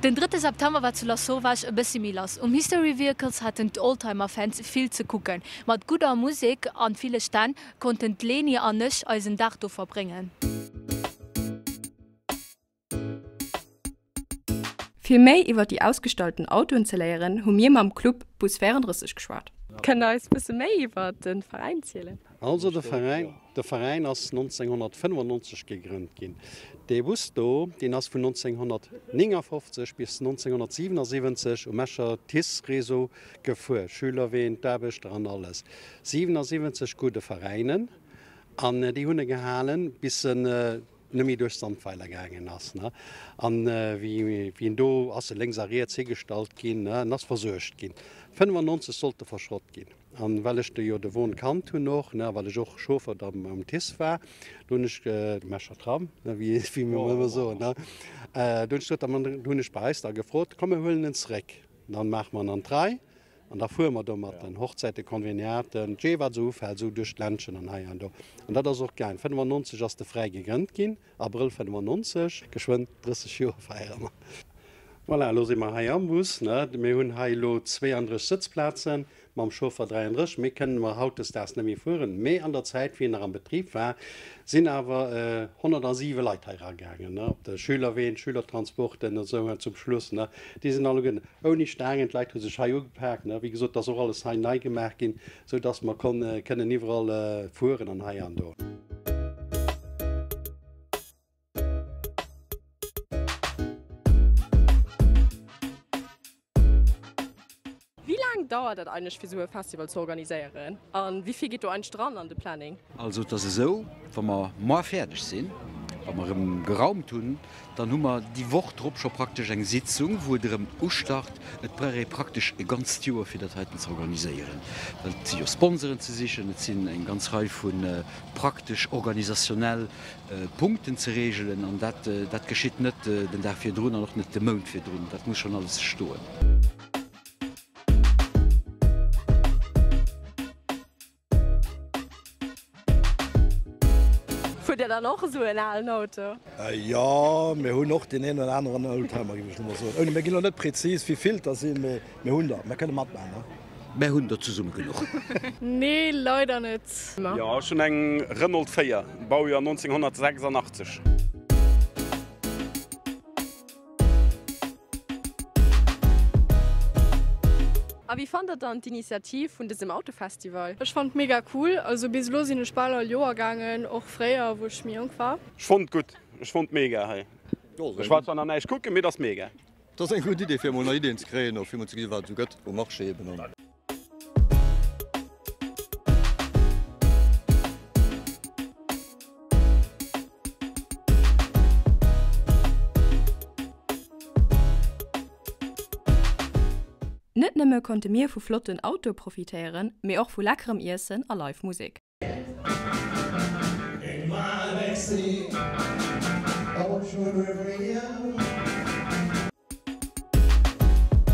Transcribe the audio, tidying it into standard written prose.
Den drëtte September war zu Lasauvage e bëssi méi lass. Um History Vehicles haten d'Oldtimer-Fans vill ze kucken. Mat gudder Musek an ville Stänn konnten d'Leni an ech eisen Dag do verbréngen. Fir méi iwwer déi ausgestallten Autoen ze léieren, hu mir mam Club Bus 34 geschwat. Kënnt der eis bësse méi iwwer de Veräin zielen? Also de Veräin, de Veräin ass 1995 gegrënnt ginn. Dee Bus do, deen ass vun 1959 bis 1977 um Escher TICE-Réseau gefuer, Schülerween, d'Aarbechter an alles. 77 gudde Veräinen an déi hunn e gehalen, bis en net méi duerch Sandweiler gaangen ass, ne, an wéi en do ass e lénks a riets higestallt ginn, ne, en ass versuergt ginn. 95 sollt e verschrott ginn, an well ech de jo de Won kannt hunn och, ne, a well ech och Chauffer da am TICE war, do hunn ech, de Mescher Tram, ne, wéi wéi mir ëmmer soen, ne, do hunn ech gesot, da hunn ech bei eis da gefrot, komm mir huelen en zeréck, dann maache mer en an d'Rei. An da fuere mer do mat den Hochzäiten, Konveniaten, jee wat esou ufält, esou duerch d'Ländchen an hei an do. An dat ass och gaang. 95 ass de Fräi gegrënnt ginn, Abrëll 95, geschwënn 30 Joer feiere mer. Voilà, elo si mer hei am Bus, ne. Mir hunn hei elo 32 Sëtzplazen, mam Chauffer 33. Méi kënnen mer hautdesdaags net méi fueren. Mee an der Zäit, wéi en nach am Betrib war, sinn awer 107 Leit hei eragaangen, ne, op de Schülerween, Schülertransporten an esou zum Schluss, ne. Déi sinn alleguerten ouni Staangen, d'Leit hu sech hei ugepaakt, ne. Wéi gesot, et ass och alles hei nei gemaach ginn, esou dass mer kon kënnen iwwerall fueren an hei an do. Wéi laang dauert dat eigentlech fir esou e Festival ze organiséieren an wéi vill geet do eigentlech dran an de Planning? Also et ass esou, wa mer moar fäerdeg sinn, wa mer erëm geraumt hunn, dann hu mer déi Woch drop scho praktesch eng Sitzung, wou et erëm ustart. Et brauch ee praktesch e ganzt Joer fir dat heiten ze organiséieren, well et si jo Sponsoren ze sichen, et sinn eng ganz Rei vu praktesch organisationnell Punkten ze reegelen an dat dat geschitt net den Dag virdrun an och net de Mount virdrun, dat muss schonn alles stoen. Fuert Dir dann och esou en alen Auto? Jo, mir hunn och deen een oder aneren Oldtimer, géif ech elo mol soen. Ouni, mir ginn elo net prezis, wéi vill et der sinn, mee mir hunn der, mir kënne matmaachen. Mär hunn der zesumme genuch. Nee, leider net. Jo, ech hunn eng Renault 4, Baujoer 1986. A wéi fannt der dann d'Initiativ vun dësem Autofestival? Ech fannt mega cool, also bis elo sinn ech bal all Joer gaangen, och fréier wou ech méi jonk war. Ech fonnt gutt, ech fonnt mega hei. Ech war zwar nach näischt kucken, mee et ass mega. Et ass eng gutt Idee fir emol nei Iddien ze kréien a fir emol ze gesinn wat et esou gëtt um Marché eben. Net nëmme konnte mir vu flotten Autoe profitéieren, mee och vu leckerem Iessen a live Musek.